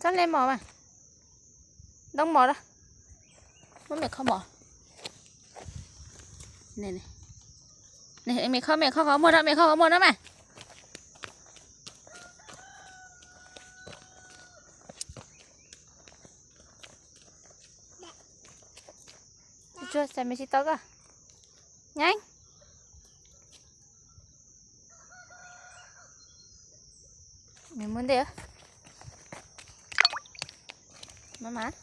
Tab le mos mas. Ntoo mos da. Muab me kho mos. Me kho, me kho qhov muag no, me kho qhov muag no mas. Tsuag xav me tsis tau koj. Nyeej. Nws muaj ntej. Mas mas.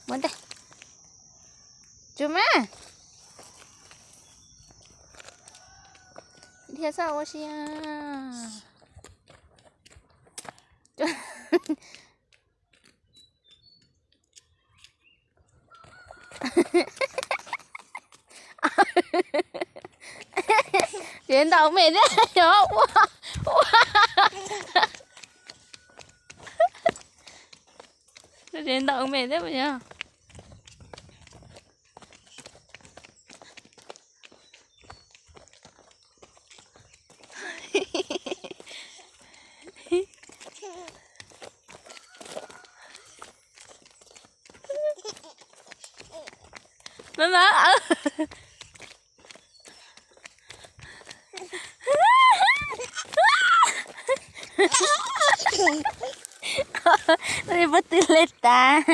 Muaj ntej. Tsuag mas. Dhia txhob ua si. Tsev ntaus me thiab yog ua, ua. Tsev ntaus me thiab yog. Mas mas. Puab twb le tas.